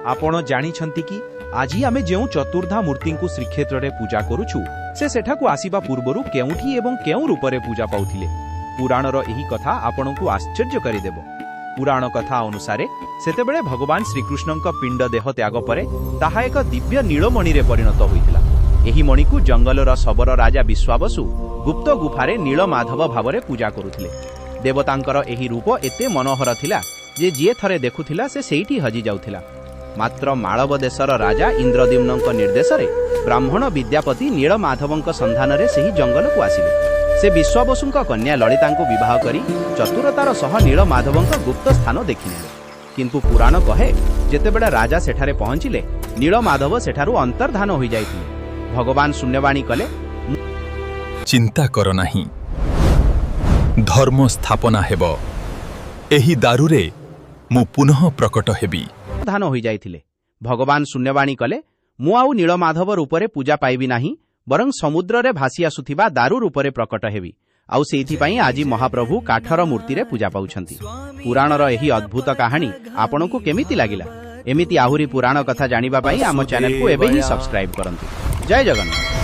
ଆପଣ ଜାଣିଛନ୍ତି କି, ଆଜି ଆମେ ଯେଉଁ ଚତୁର୍ଦ୍ଧା ମୂର୍ତ୍ତିଙ୍କୁ ଶ୍ରୀକ୍ଷେତ୍ରରେ ପୂଜା କରୁଛୁ, ସେ ସେଠାକୁ ଆସିବା ପୂର୍ବରୁ କେଉଁଠି ଏବଂ କେଉଁ ରୂପରେ ପୂଜା ପାଉଥିଲେ? ପୁରାଣର ଏହି କଥା ଆପଣଙ୍କୁ ଆଶ୍ଚର୍ଯ୍ୟ କରିଦେବ। ପୁରାଣ କଥା ଅନୁସାରେ, ସେତେବେଳେ ଭଗବାନ ଶ୍ରୀକୃଷ୍ଣଙ୍କ ପିଣ୍ଡ ଦେହ ତ୍ୟାଗ ପରେ ତାହା ଏକ ଦିବ୍ୟ ନୀଳମଣିରେ ପରିଣତ ହୋଇଥିଲା। ଏହି ମଣିକୁ ଜଙ୍ଗଲର ଶବର ରାଜା ବିଶ୍ୱାବସୁ ଗୁପ୍ତ ଗୁଫାରେ ନୀଳମାଧବ ଭାବରେ ପୂଜା କରୁଥିଲେ। ଦେବତାଙ୍କର ଏହି ରୂପ ଏତେ ମନୋହର ଥିଲା ଯେ ଯିଏ ଥରେ ଦେଖୁଥିଲା, ସେ ସେଇଠି ହଜି ଯାଉଥିଲା। ମାତ୍ର ମାଳବ ଦେଶର ରାଜା ଇନ୍ଦ୍ରଦ୍ୟୁମ୍ନଙ୍କ ନିର୍ଦ୍ଦେଶରେ ବ୍ରାହ୍ମଣ ବିଦ୍ୟାପତି ନୀଳମାଧବଙ୍କ ସନ୍ଧାନରେ ସେହି ଜଙ୍ଗଲକୁ ଆସିଲେ। ସେ ବିଶ୍ୱାବସୁଙ୍କ କନ୍ୟା ଲଳିତାଙ୍କୁ ବିବାହ କରି ଚତୁରତାର ସହ ନୀଳମାଧବଙ୍କ ଗୁପ୍ତ ସ୍ଥାନ ଦେଖିନେଲେ। କିନ୍ତୁ ପୁରାଣ କହେ, ଯେତେବେଳେ ରାଜା ସେଠାରେ ପହଞ୍ଚିଲେ, ନୀଳମାଧବ ସେଠାରୁ ଅନ୍ତର୍ଧାନ ହୋଇଯାଇଥିଲେ। ଭଗବାନ ଶୂନ୍ୟବାଣୀ କଲେ, ଚିନ୍ତା କର ନାହିଁ, ଧର୍ମ ସ୍ଥାପନା ହେବ। ଏହି ଦାରୁରେ ମୁଁ ପୁନଃ ପ୍ରକଟ ହେବି। ଧାନ ହୋଇଯାଇଥିଲେ। ଭଗବାନ ଶୂନ୍ୟବାଣୀ କଲେ, "ମୁଁ ଆଉ ନୀଳମାଧବ ରୂପରେ ପୂଜା ପାଇବି ନାହିଁ, ବରଂ ସମୁଦ୍ରରେ ଭାସି ଆସୁଥିବା ଦାରୁ ରୂପରେ ପ୍ରକଟ ହେବି।" ଆଉ ସେଇଥିପାଇଁ ଆଜି ମହାପ୍ରଭୁ କାଠର ମୂର୍ତ୍ତିରେ ପୂଜା ପାଉଛନ୍ତି। ପୁରାଣର ଏହି ଅଦ୍ଭୁତ କାହାଣୀ ଆପଣଙ୍କୁ କେମିତି ଲାଗିଲା? ଏମିତି ଆହୁରି ପୁରାଣ କଥା ଜାଣିବା ପାଇଁ ଆମ ଚ୍ୟାନେଲକୁ ଏବେ ହିଁ ସବସ୍କ୍ରାଇବ କରନ୍ତୁ। ଜୟ ଜଗନ୍ନାଥ।